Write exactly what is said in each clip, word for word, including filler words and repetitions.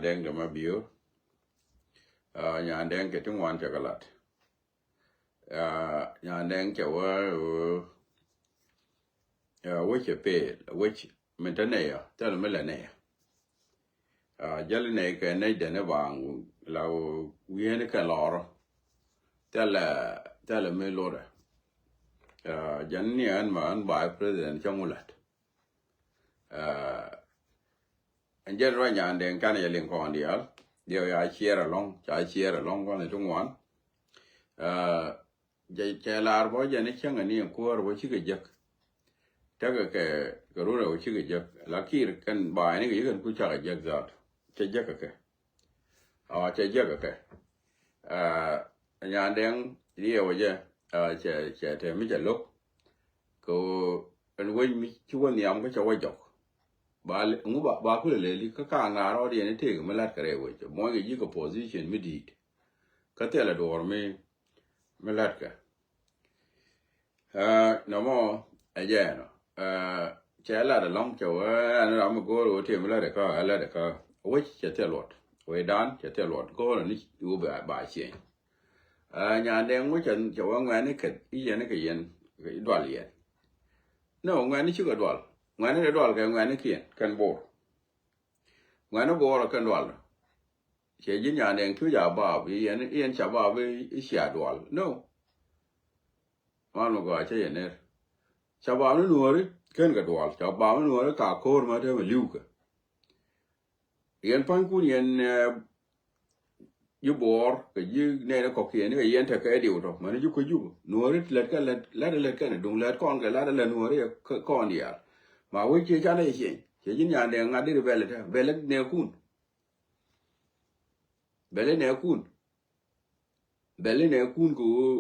Dɛŋ kɛ ma biöör. Aa, Nyandɛŋ kɛ ti ŋuan cɛ kɛ lat. Aa, Nyandɛŋ cɛ wä, wä, aa, wec cɛ peel, wec min te nɛy ɔ, thil mi lɛ nɛy ɔ. Aa, jäl nɛy kɛ nɛy dɛn i̱ baaŋ la wi̱i̱ni kɛ lɔrɔ. Thilɛ, thilɛ mi lotdɛ. Aa, jɛn ni ɛn ma ɛn vice president cä ŋu lat. Aa, ɛn jɛn ruac Nyandɛŋ kan yɛ liŋ kɔn diaal. Diɛw ya ciɛɛr ɛlɔ̱ŋ, ca ciɛɛr ɛlɔ̱ŋ kɔn ti ŋuan. Aa, jɛ, cɛ lar bɔ jɛn i̱ cäŋɛ ni ɛn kuäär bɔ cikɛ jek. Tekɛ kɛ, kɛ run ɛ bɔ cikɛ jek. La kiir kɛn ba̱a̱ ni kɛ yikɛn ku cakɛ jek dhaat. Cɛ jek kɛ kɛ. Aa, cɛ jiäk kɛ kɛ. Aa, Nyandɛŋ riɛw jɛ, aa, cɛ, cɛ te mi cɛ lo̱k. Kɛ ɣöö ɛn wec mi ci wä nhiam kä cɛ wä jɔk. Ba, ŋu ba, ba kulɛ leli kä ka ŋa̱r rɔɔd yɛn i̱ tëëk mi la̱t kɛ rɛy wec. Muɔ̱ny kɛ ji̱ kɛ position mi di̱i̱t. Kä thilɛ duɔ̱ɔ̱r mi, mi la̱t kɛ. Aa, nɔmɔ ɛ jɛ ɛnɔ. Aa, cɛ lat ɛlɔ̱ŋ cɛ wee ɛn ram mi go̱o̱r wee tëë mi lat ɛ kä, ɛ lat ɛ kä. Wec cɛ thil luɔt. Wecdan cɛ thil luɔt. Go̱o̱r ni wee ba, ba cieny. Aa, Nyandɛŋ wec cɛ, cɛ wee ŋuɛ̈ni kɛ, i̱ yɛn kɛ yɛn, i̱ dual yɛn. Nɔ, ŋuɛ̈ni cikɛ dual. Ŋuɛ̈ni dee dual kɛ ŋuɛ̈ni kiɛn, kɛn Bor. Ŋuɛ̈ni Bor ɛ kɛn dual. Cɛ ji̱n Nyandɛŋ cu ca baap, i̱ yɛn, i̱ yɛn ca baap i̱, i̱ cia dual. No. Mal mi gɔaa cä yɛ ner. Ca baap ni nuɔ̱ɔ̱ri ken kɛ dual. Ca baap ni nuɔ̱ɔ̱ri ka ko̱o̱r ma te mi li̱w kɛ. Yɛn pa̱nykun yɛn, eh, ji̱ Bor kɛ ji̱ nɛɛni kɔ̱kiɛn ni kɛ yɛn tekɛ diw tɔ. Mani ji̱ kuec Jubɛ. Nuɔ̱ɔ̱ri lät kɛ lät, lät lät kɛn duŋ lät kɔn kɛ lät lät nuɔ̱ɔ̱ri kɛ kɔn diaal. Ma wec ciɛ canɛ cɛ cieny. Cɛ ji̱n Nyandɛŋ ŋa̱t diri bɛl ɛ tɛ. Bɛl ɛ nɛɛkun. Bɛl ɛ nɛɛkun. Bɛl inɛ kun kɛ ɣöö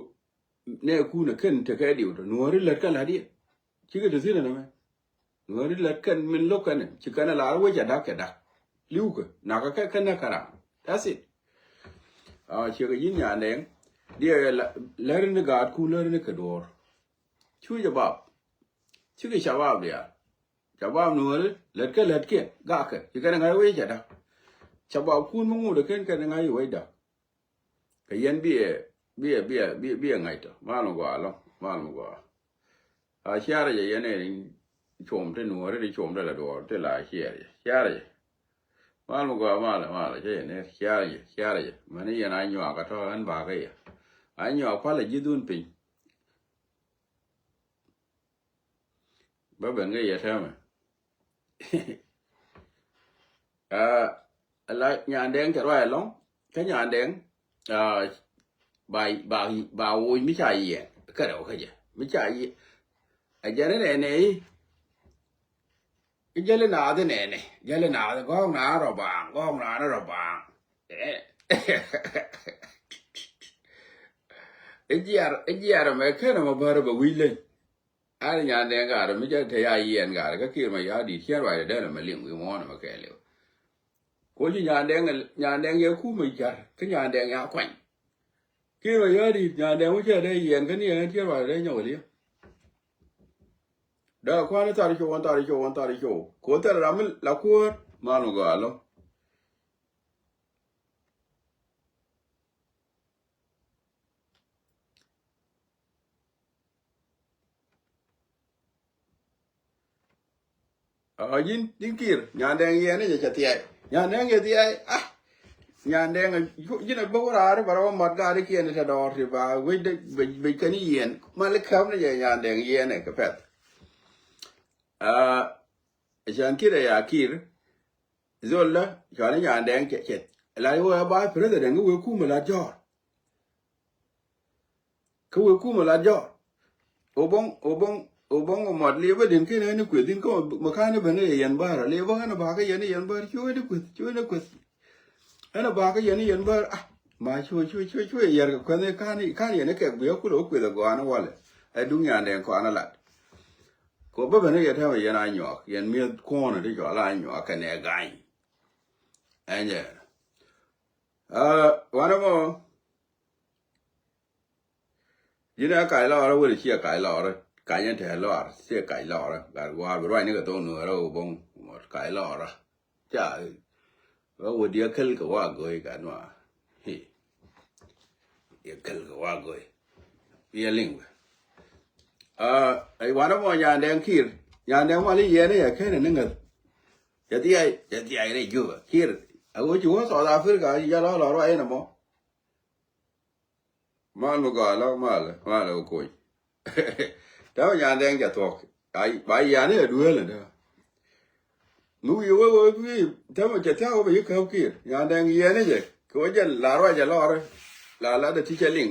nɛ kun ɛ kɛn tekɛ diw tɔ nuɔ̱ɔ̱ri lät kä la̱t yɛ. Cikɛ te thi̱n ɛn ɛmɛ. Nuɔ̱ɔ̱ri lät kɛn min lo̱k kɛn ɛ ci kɛn ɛ la̱r wec ɛ da̱k kɛ da̱k. Li̱wkɛ nakä kɛ kɛn ɛ kɛ ram. That's it. Aa, ciekɛ ji̱n Nyandɛŋ diɛ lät ni gaatkun lät ni kɛ duɔ̱ɔ̱r. Cu jɛ bap. Cikɛ ca bap diaal. Ca bap nuɔ̱ɔ̱ri lät kɛ lät kiɛn gakɛ ci kɛn ɛ ŋa̱c wec ɛ da̱k. Ca bap kun mi ŋut ɛ kɛn kɛn ɛ ŋa̱c wec da̱k. Kɛ yɛn biɛ, biɛ, biɛ, biɛ, biɛ ŋa̱c tɔ. Mal mi gɔaa lɔ, mal mi gɔaa. A ciarɛ jɛ yɛn ɛ cuɔm ti nuɔ̱ɔ̱ri ti cuɔm ti la duɔɔr ti la ciɛɛr jɛ. Ciarɛ jɛ. Mal mi gɔaa mal, mal cɛ yɛn ɛ ciarɛ jɛ, ciarɛ jɛ. Mɛni yɛn a nyuak a tɔ ɛn bakä yɛ. A nyuak palɛ ji̱ dhun piny. Bä ben kɛ yɛ täämɛ. Aa, ala Nyandɛŋ cɛ ruac ɛlɔ̱ŋ. Kä Nyandɛŋ, aa, ba, ba, ba woc mi ca yiɛn. Kärɛ wä kä jɛ. Mi ca yiɛn. A jɛn inɛnɛ i̱. I̱ jäli naath inɛnɛ. Jäli naath gɔ̱ɔ̱k naan rɔ baaŋ. Gɔ̱ɔ̱k naan rɔ baaŋ. Ɛ, i̱ jiɛr, i̱ jiɛr mɛ kenɛ mɛ bärä bɛ wi̱i̱ leny. Ar Nyandɛŋ gaarä mi jɛ te ya yiɛn gaarä kä Kiir mɛ ya di̱t cien ruacdɛ dee nɛ mɛ liŋ wi̱i̱ muɔ̱ɔ̱n mɛ kɛɛliw. Kuɔ ci Nyandɛŋ, Nyandɛŋ yɛ kumɛ jar kä Nyandɛŋ ya kuany. Kiir mɛ ya di̱t Nyandɛŋ wi̱cɛ dee yiɛn kä ni ɛn cien ruacdɛ dee nyɔk liŋ. Dee kuan thar cow, thar cow, thar cow. Kuɔ thar ram mi la kuäär mal mi gɔaa lɔ. Aa, ji̱n, ji̱n Kiir, Nyandɛŋ yiɛn ni jɛ cɛ thia̱y. Nyandɛŋ cɛ thia̱y, ah. Nyandɛŋ, ji̱n a bok raar, bara wä mat gaari kiɛn tɛ dɔɔr ti ba, wec dɛ, bec, bec kɛn yiɛn. Mali käp ni jɛ Nyandɛŋ yiɛn ɛ kɛ pɛth. Aa, can Kiir ɛ ya Kiir. Zol dä, cɔal ni Nyandɛŋ cɛ, cɛ. La wä ba president kä wee kumɛ la jɔr. Kä wee kumɛ la jɔr. Obɔŋ, obɔŋ, obɔŋ omɔt liɛbä din ken ɛn kueth din kä mɛ kan ben yɛn bär. Liɛbä ɛn bakä yɛn yɛn bär cu ɛn kueth, cu ɛn kueth. Ɛn bakä yɛn yɛn bär. Ah, ma cu, cu, cu, cu yɛr kɛ kueth kan, kan yɛn kɛ guiɛ kulɛ kueth gɔan walɛ. Ɛ duŋ Nyandɛŋ kɔn lat. Kɛ bä ben yɛ tɛmɛ yɛn a nyuak, yɛn mi̱eth kuɔn ti cɔal a nyuak kɛ nɛ gany. Ɛn jɛ. Aa, wanɛ mɔ. Ji̱n ɛ kac lɔɔrä wälɛ ciɛ kac lɔɔrä. Kac ɛn tɛɛ lɔɔr ciɛ kac lɔɔrä. Gat gua̱a̱r bi ruacni kɛ thok nuɔɔrä wä bo̱ŋ mɔt kac lɔɔrä. Ca, Bä wä diɛ käl kɛ wa go̱o̱y ka nua. Hi. Diɛ käl kɛ wa go̱o̱y. Diɛ liŋ bä. Aa, ɛ wanɛ mɔ Nyandɛŋ Kiir. Nyandɛŋ mali yɛn i̱ yɛ kɛn ni ŋäth. Cɛ thiay, cɛ thiay rɛy Juba. Kiir. A wä ci wä South Africa, ci jɛ lɔ lɔ ruac inɛ mɔ. Mal mi gɔaa lɔ mal, mal ɛ koc. Täämɛ Nyandɛŋ cɛ thuɔ̱k. Ba yiani ɛ duel ni dee. Mi wi̱i̱ wee wee wi̱i̱ täämɛ cɛ thia̱k wee bɛ yi käp Kiir. Nyandɛŋ yiani jɛ kɛ wee jɛn la ruac ɛ lɔri. La la dee ti cɛ liŋ.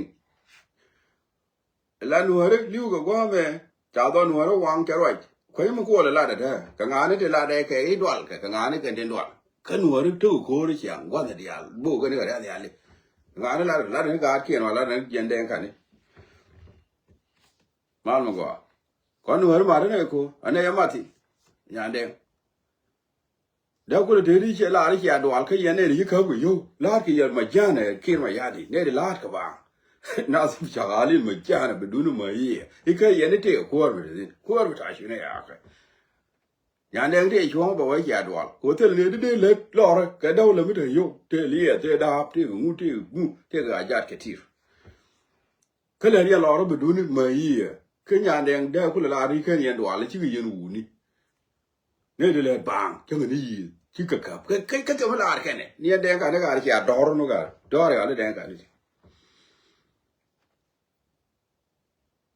La nuääri li̱w kɛ gua̱a̱mɛ. Ca dhɔ nuääri waŋ cɛ ruac. Kuec mi kuɔl ɛ lat ɛ tɛɛ kɛ ŋa̱a̱ni ti lat ɛ kɛ i̱ dual kɛ kɛ ŋa̱a̱ni kɛn tin dual. Kä nuääri tek ko̱o̱ri ciaŋ gua̱th ɛ diaal bok kɛn kɛ riath yali. Ŋa̱a̱ni lat lat ni gaat kiɛn wa lat ni jiɛn dɛŋ kani. Mal mi gɔaa. Kɔn nuääri mat ni ɛ ko̱o̱r anɛ yɛ mat thi̱n. Nyandɛŋ. Dee kulɛ te ri ciɛ lar cia dual kä yɛn nɛy ti ci käp kɛ yio̱w la̱a̱t kɛ yɛn ma jänɛ Kiir ma ya̱di nɛy ti la̱a̱t kɛ baaŋ. Nath cakalin ma jänɛ bi duni ma yiëë i̱ kä yɛn i̱ tëë kuäär bi te thi̱n kuäär bi ta̱a̱ cunɛ ya̱a̱kɛ. Nyandɛŋ tëë cuɔ̱ŋ bɛ wä cia dual kɛ wä thil ni ti dee lät lɔrä kɛ däw lä mi te yio̱w tëë liɛɛth tëë daap tëë kɛ ŋut tëë kɛ ŋut tëë kɛ a jat kɛ ti̱r. Kä lät yɛn lɔrä bi duni ma yiëë kä Nyandɛŋ dee kulɛ lar i̱ kän yɛn dual i̱ cikɛ yɛn wuni. Nɛy ti lɛ baaŋ cäŋɛ ni yiëë cikɛ käp kä kä kä kɛ mi laar kɛnɛ ni ɛn dɛŋ kani kaar cia dɔ̱r ni kaar dɔ̱r ɛ ɣali dɛŋ kani ti.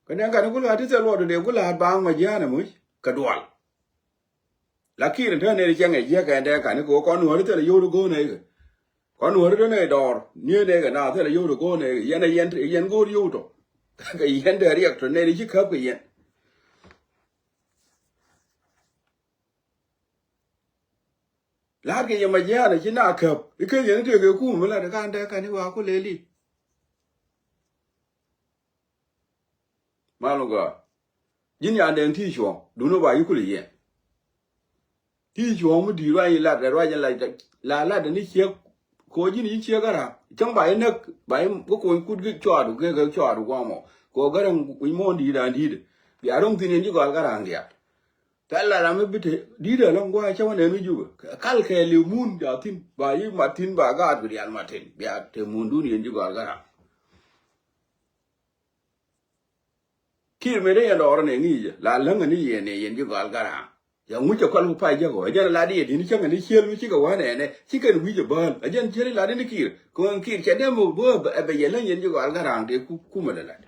Kä dɛŋ kani ku laar ti thil luɔt dee ku laar baaŋ ma jiaanɛ muc kɛ dual. Lakin te nɛy ti cäŋɛ jiäk ɛn dɛŋ kani kɛ ɣöö kɔn nuääri thil ɛ yio̱w ti go̱o̱r nɛy kɛ kɔn nuääri te nɛy dɔɔr ni ɛn nɛy kɛ na thil ɛ yio̱w ti go̱o̱r nɛy kɛ yɛn ɛ yɛn yɛn go̱o̱r yio̱w tɔ. Kɛ yɛn dee riɛk tɔ nɛy ti ci käp kɛ yɛn. La̱a̱t kɛ yɛ ma jiaanɛ ci na käp i̱ ken yɛn i̱ tëëkɛ kum mi la̱t i̱ ka̱n dee kɛn i̱ wa ku lëëli. Mal mi gɔaa. Ji̱n Nyandɛŋ ti cuɔ̱ɔ̱ŋ duni ba yi kul yɛn. Ti cuɔ̱ɔ̱ŋ mi di̱i̱t ruac in lat ruac in lat la lat ni ciek. Ko̱ ji̱n yi ciek arak cäŋ ba yi näk ba yi kä kuny kut ki cuaadu kek kek cuaadu guamɔ. Ko̱ gäräŋ wi̱c muɔ̱ɔ̱n di̱i̱t an di̱i̱t bia ro̱ŋ thi̱n in ci gɔal gäräŋ diaal. Thɛl la ram mi bi te di̱t ɛlɔ̱ŋ gua̱a̱ cä wä nɛn mi jupä kal kɛɛliw mun ca thi̱n ba yi mat thi̱n ba gaat bi rial mat thi̱n bia te mundun yɛn ji̱ gɔal kä ram. Kiir mëë dee yɛn lɔɔr nɛ ŋi̱i̱cä la läŋä ni yɛn nɛ yɛn ji̱ gɔal kä ram. Ya ŋucä kɔl ku pay jäk ɔ ɛ jɛn la di yɛ di̱n cäŋä ni ciel mi cikɛ wä nɛnɛ ci kɛn wi̱cä bäl ɛ jɛn ciel la di ni Kiir kɛ ɣän Kiir cɛ dee mɔ bä bɛ yɛ läŋ yɛn ji̱ gɔal kä ram tëë kumä lɛ lat.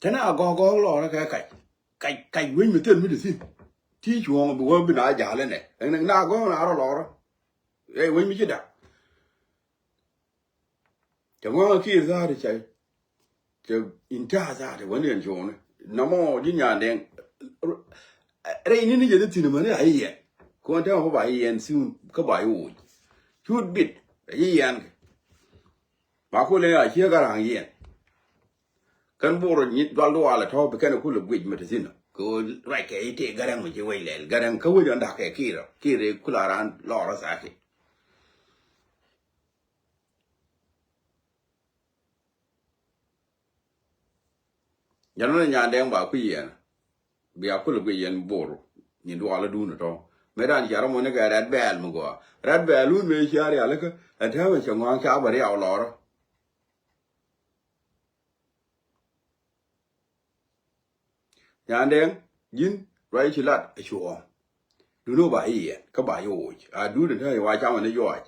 Tɛn a gɔ̱k gɔ̱k lɔɔrä kɛ kac kac kac wec mi thil mi di thi̱n. Ti cuɔ̱ɔ̱ŋ bi wä bi na ja̱l ɛnɛ ɛn na gɔ̱k na rɔ lɔɔrä. Ɛ wec mi ci da̱k. Cɛ ŋɔ̱ŋ a kiir tha̱a̱r cɛ cɛ in ta̱a̱ tha̱a̱r cɛ wä ni ɛn cuɔ̱ɔ̱ŋ ni namɔ ji̱ Nyandɛŋ. Rɛy ni ni jɛ ni thi̱n mani a i̱ yɛn kuɔn tɛmɛ bä ba i̱ yɛn thi̱n kä ba i̱ woc. Cut bit a i̱ yɛn kɛ. Ma kulɛ a ciek a ra̱a̱ŋ yɛn. Kɛn Bor nyi dual dual ɛ tɔ̱ bi kɛn kulɛ guic mɛ te thi̱n ɔ kɛ ɣöö ruac kɛ i̱ tëë Gäräŋ mi ci wec lɛl Gäräŋ kä wec ɔn da̱k kɛ Kiir ɔ Kiir ɛ kula raan lɔɔr ɔ tha̱a̱ kiɛ. Jɛn wä ni Nyandɛŋ ba kui̱ yɛn bia kulɛ guic yɛn Bor nyi dual ɛ duun ɛ tɔ̱. Mëë raan cia rɔmɔ ni kɛ Rɛt Bɛɛl mi gɔaa Rɛt Bɛɛl wun mëë cia rialikä ɛ täämɛ cɛ ŋɔ̱a̱ŋ ca bɛ riaw lɔɔrä. Nyandɛŋ ji̱n ruac ci lat a cuɔ̱ɔ̱ŋ. Duni ba i̱ yɛn kä ba i̱ woc a duni te wa camɛ ni juaac.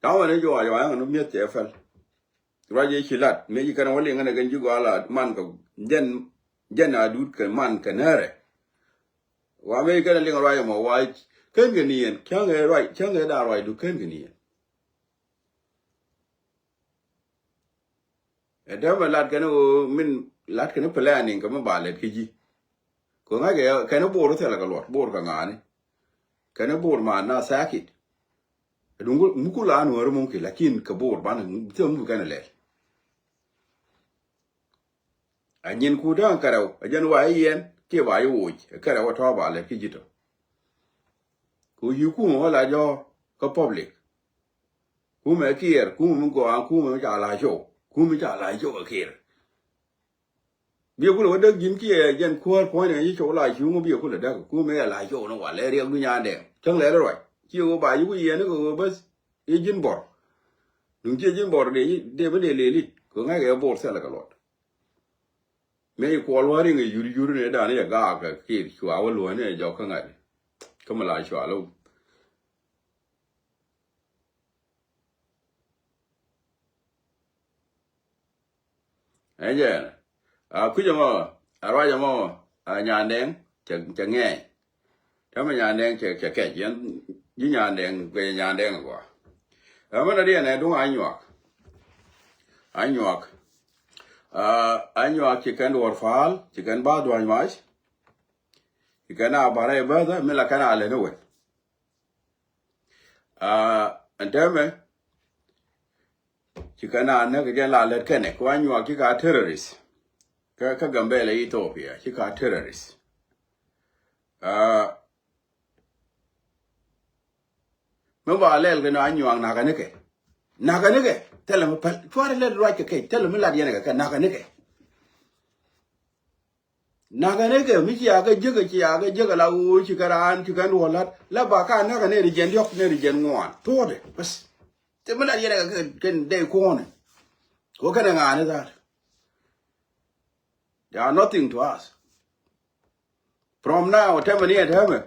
Camɛ ni juaac wa ɛŋɛ ni mi̱eth cɛ pɛl. Ruac ci lat mëë ci kɛn wä liŋ kɛn ji̱ gɔaa la man kɛ jɛn jɛn a dut kɛ man kɛ nɛrɛ. Wa mëë ci kɛn liŋ ruac ɛmɔ wa kän kɛ ni yɛn cäŋ ɛ ruac cäŋ ɛ da̱a̱ ruacdu kän kɛ ni yɛn. Ɛ dämɛ lat kɛn ɣöö min lat kɛn planning kɛ mi ba lɛt kä ji̱. Kɛ ŋa̱c kɛ kɛn Bor thilɛ kɛ luɔt Bor kɛ ŋa̱a̱ni. Kɛn Bor ma na tha̱a̱kit. Ɛ duŋ mi kul an wääri mumkin lakin kɛ Bor banɛ thil mumkin kɛn lɛl. A nyin ku däŋ kärɛw a jɛn wa i̱ yɛn kiɛ ba i̱ woc ɛ kärɛw ɛ tɔ̱ ba lɛt kä ji̱ tɔ. Ku yi kumɛ wä la jɔ̱ɔ̱r kä public. Kumɛ kiɛɛr kumɛ mi gɔaa kumɛ mi ca la cok kumɛ mi ca la cok ɛ kiɛɛr. Biɛ kulɛ wä däk ji̱n kiɛ jɛn kuäär puɔ̱nyni ci cok la cuŋ biɛ kulɛ däk kumɛ la cok ni wal ɛ riɛk du nyandɛ. Cäŋ lɛ ruac ci ɣöö ba ci ku yiɛn ni kɛ ɣöö bäth i̱ ji̱n bɔr. Duŋ ci ji̱n bɔr dee dee mi dee leli kɛ ŋa̱ckɛ bor thilɛ kɛ luɔt. Mëë ci kuɔl wä riŋ ɛ yur yur ni dan i̱ ɛ gaak kɛ kiɛ cua wä luɔ̱ni ɛ jɔk kä ŋa̱t. Kä mi la cua lo̱w. Ɛ jɛ a kui̱c ɛmɔ a ruac ɛmɔ a nyandɛŋ cɛ cɛ ŋɛɛny. Tɛmɛ nyandɛŋ cɛ cɛ kɛc yɛn ji̱ nyandɛŋ guɛc nyandɛŋ gua. Ɛmɛ na diɛn ɛ duŋ a nyuak. A nyuak. A nyuak ci kɛn duɔr pa̱a̱l ci kɛn ba dua̱ny mac. Ci kɛn a barɛ bäthä mi la kɛn a lɛn ɛ wɛl. Ɛn tɛmɛ ci kɛ na näk jɛ la lät kɛnɛ kɛ wa nyuak ci ka terrorist. Kä kä Gambɛla Ethiopia ci ka terrorist. Mi ba lɛl kɛ na nyuak nakä nikɛ nakä nikɛ thilɛ mi päl cuarɛ lɛl ruac kɛ kɛ thilɛ mi lat yɛn kɛ kɛ nakä nikɛ. Nakä nikɛ mi cia kɛ jiäkä cia kɛ jiäkä la ɣöö ci kɛ raan ci kɛn duɔl la̱t la ba ka nakä neri jiɛn diɔ̱k neri jiɛn ŋuan thuɔ̱ɔ̱dɛ bäth. Thil mi lat yɛn kɛ kɛn dee kuɔ̱ɔ̱nɛ. Kɛ kɛn ɛ ŋa̱a̱ni that. They are nothing to us. From now tɛmɛ ni ɛ tɛmɛ.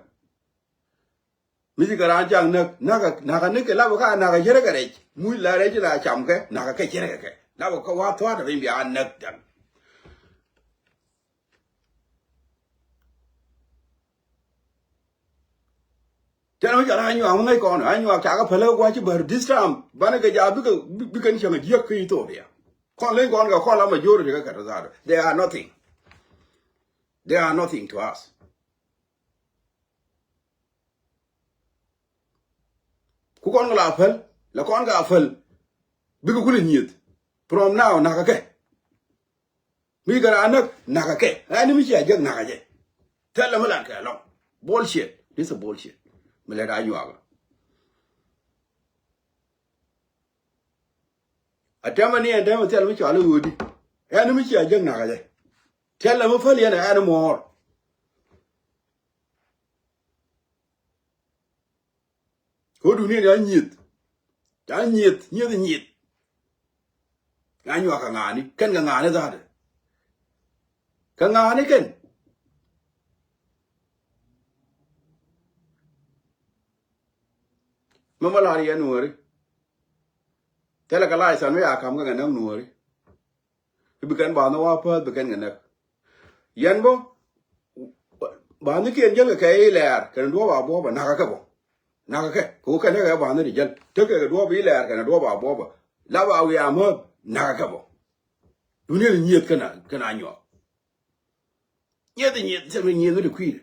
Mi ci kɛ raan cak näk nakä nakä nikɛ lapɛ ka nakä cärɛ kɛ rɛc muc la rɛc ci la cam kɛ nakä kɛ cärɛ kɛ kɛ lapɛ ka wa thua̱a̱t rɛc bia näk dan. Tɛn mi ca la anyuak mi ŋäc kɔn anyuak ca kɛ pälä gua̱c ci bär this time banɛ kɛ ja bikɛ bikɛn cäŋ a jiäk kä Ethiopia. Kɔn leny kɔn kɛ kɔn la majority kɛ kɛ tɔ thaat they are nothing. They are nothing to us. Ku kɔn kɛ la päl la kɔn kɛ a päl. Bikɛ kulɛ nyieth. From now nakä kɛ mi kɛ raan näk nakä kɛ ɛn mi cia jek nakä jɛ. Thilɛ mi lat kɛ lɔŋ. Bullshit. This is bullshit. Mi lɛ daa nyuakä. A tɛmɛ ni ɛn tɛmɛ thil mi cɔal i̱ ɣöödi. Ɛn mi cia jek nakä jɛ. Thilɛ mi päl yɛn ɛn muɔɔr. Ko̱duni ni a nyieth. Ca nyieth nyieth nyieth. Ŋa nyuak kɛ ŋa̱a̱ni kɛn kɛ ŋa̱a̱ni dha̱a̱dɛ. Kɛ ŋa̱a̱ni kɛn. Mɛ mɛ la̱r yɛ nuɔ̱ɔ̱ri. Thilɛ kɛ la̱a̱c than mi ya ka̱m kɛ kɛ näk nuɔ̱ɔ̱ri. Bi kɛn ba̱a̱n ni wa päth bi kɛn kɛ näk. Yɛn bä ba̱a̱n ni kiɛn jäl kɛ kɛ i̱ lɛɛr kɛn duɔ̱ɔ̱p a buɔ̱ɔ̱pä nakä kɛ bä. Nakä kɛ kɛ wä kɛn kɛ ba̱a̱n ni ti jäl tekɛ kɛ duɔ̱ɔ̱p i̱ lɛɛr kɛn duɔ̱ɔ̱p a buɔ̱ɔ̱pä. Lap a wiaa mäth nakä kɛ bä. Dunia ni nyieth kɛn a kɛn a nyuɔk. Nyieth nyieth thil mi nyieth mi ti kui̱dɛ.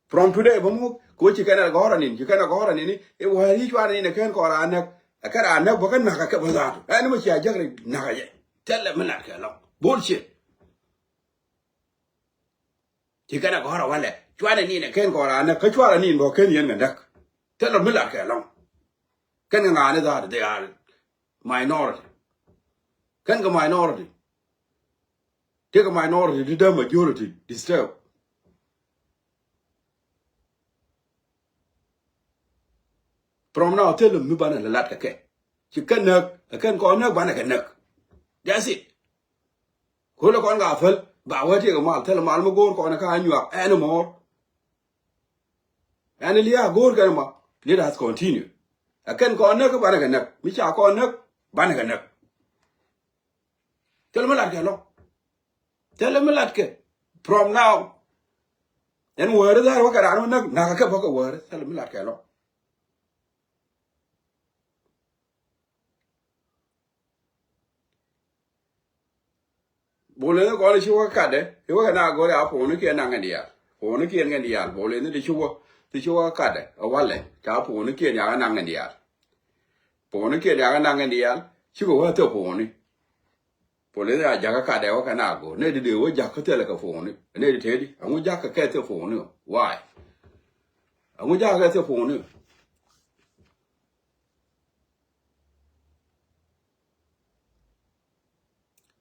From today bä muk kɛ wä ci kɛn ɛ gɔ̱rä nin ci kɛn ɛ gɔ̱rä nin i̱ wä i̱ cuarɛ nin ɛ kɛn kɔn raan näk. Ɛ kɛn raan näk bä kä nakä kɛ bä dha̱a̱t ɛn mɛ cia jäk rɛ nakä jɛ. Thilɛ mi lat kɛ lɔŋ bullshit. Ci kɛn ɛ gɔ̱rä walɛ cuarɛ nin ɛ kɛn kɔn raan näk kä cuarɛ nin bä kɛn yɛn kɛ näk. Thilɛ mi lat kɛ lɔŋ. Kɛn kɛ ŋa̱a̱ni dha̱a̱t they are minority. Kɛn kɛ minority. Tekɛ minority ti dee majority disturb. From now thil mi banɛ lɛ lat kɛ kɛ ci kɛn näk ɛ kɛn kɔn näk banɛ kɛ näk. That's it. Kulɛ kɔn ka päl ba wä tekɛ mal thil mal mi go̱o̱r kɔn ka nyuak anymore. Ɛn lia̱a̱ go̱o̱r kɛn ma let us continue. Ɛ kɛn kɔn näk banɛ kɛ näk mi ca kɔn näk banɛ kɛ näk. Thilɛ mi latkɛ lɔ. Thilɛ mi latkɛ. From now ɛn wäri dhar wä kɛ raan wä näk nakä kɛ bä kɛ wäri thilɛ mi latkɛ lɔ. Boleni kɔn ci wä kä katdɛ ci wä kɛ na go̱ri a poni kiɛn naŋ kɛn diaal poni kiɛn kɛn diaal boleni ti ci wä ti ci wä kä katdɛ ɛ walɛ ca poni kiɛn yakä naŋ kɛn diaal. Poni kiɛn yakä naŋ kɛn diaal cikɛ wä thil poni. Poni a jakä katdɛ wä kɛ na go̱r nɛ di dee wä jakä thilɛ kɛ poni nɛ di tedi aŋu jakä kɛ thil poni. Why? Aŋu jakä kɛ thil poni.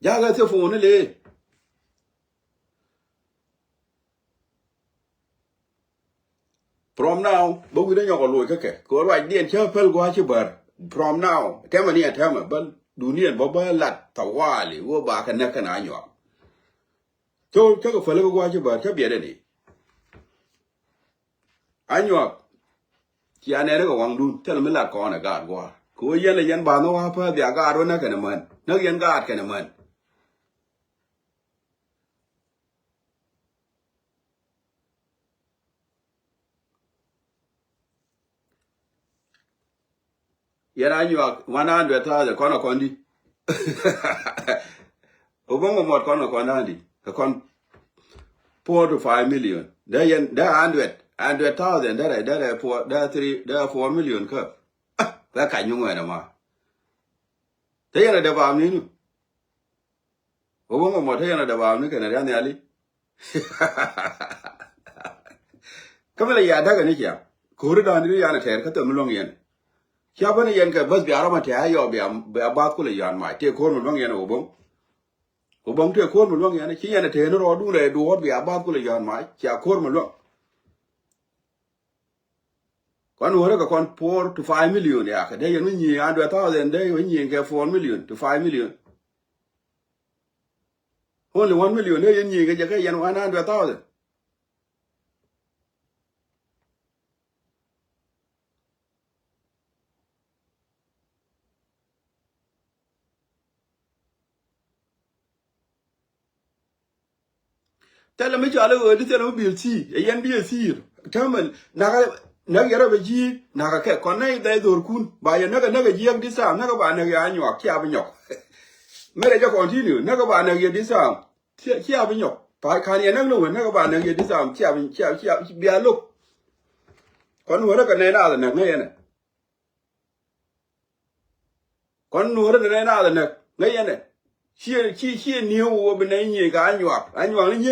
Jakä thiɛ phone ni lee. From now bä wi̱n a nyɔk a loc kä kɛ kɛ ruacdiɛn cä päl gua̱a̱c ci bär. From now tɛmɛ ni a tɛmɛ bä duniɛn bä bä lat thawali wä ba kɛ näk kɛn a nyuak. Thok cä kɛ päl kä gua̱a̱c ci bär cä biɛt ɛn i̱ a nyuak. Cia nɛn kä waŋdun thil mi lat kɔn ɛ gaat gua̱a̱r kɛ wä yɛn lɛ yɛn ba̱a̱n wä päth bia gaat wä näk kɛn ɛ män näk yɛn gaat kɛn ɛ män. Yɛn a nyuak one hundred thousand kɔn a kɔn di. Obɔŋ mɔmɔt kɔn a kɔn dan di a kɔn four to five million dee yɛn dee hundred hundred thousand dee rɛ dee rɛ four dee three dee four million kä. Kä kac nyuŋ wɛn ama. Te yɛn a dee baam ni nu. Wä wä ŋɔ mɔ te yɛn a dee baam ni kɛn a rian nhiali. Kä mi la yia däkɛ ni cia ko̱ri da̱a̱n di yan a tɛɛr kä thil mi luäŋ yɛn. Cia bä ni yɛn kɛ bäth bia rɔm a tɛɛr a yɔ bia bia bath kulɛ yɔan mac tëë ko̱r mi luäŋ yɛn a wä bo̱ŋ. Wä bo̱ŋ tëë ko̱r mi luäŋ yɛn ci yɛn a tɛɛr ni rɔɔdun rɛy duɔ̱ɔ̱r bia bath kulɛ yɔan mac cia ko̱r mi luäŋ. Kɔn wä rɛ kɛ kɔn four to five million ya kɛ dee yɛn mi nyi hundred thousand dee yɛn mi nyi kɛ four million to five million. Only one million dee yɛn nyi kɛ jɛ kɛ yɛn one hundred thousand. Thilɛ mi cɔal i̱ ɣöödi thilɛ mi bil thi̱i̱r ɛ yɛn bi ɛ thi̱i̱r. Täämɛ nakä näk yɛ rɔ bɛ ji̱ nakä kɛ kɔn nɛy dhɛy dhorkun ba yɛ näk ɛ näk ɛ jiäk di̱t thaam näk ɛ ba näk yɛ a nyuak cia bi nyɔk. Mɛrɛ jɛ continue näk ɛ ba näk yɛ di̱t thaam cia bi nyɔk. Pa ka̱n yɛ näk ni wen näk ɛ ba näk yɛ di̱t thaam cia bi cia cia bia lo̱k. Kɔn wärä kɛ nɛy naath ɛ näk ŋäc yɛn ɛ. Kɔn nuɔ̱ɔ̱rä ni nɛy naath ɛ näk ŋäc yɛn ɛ. Ciɛ ciɛ ciɛ ni̱ew wä bi nɛy nyiëë ka a nyuak a nyuak ni nyiëë.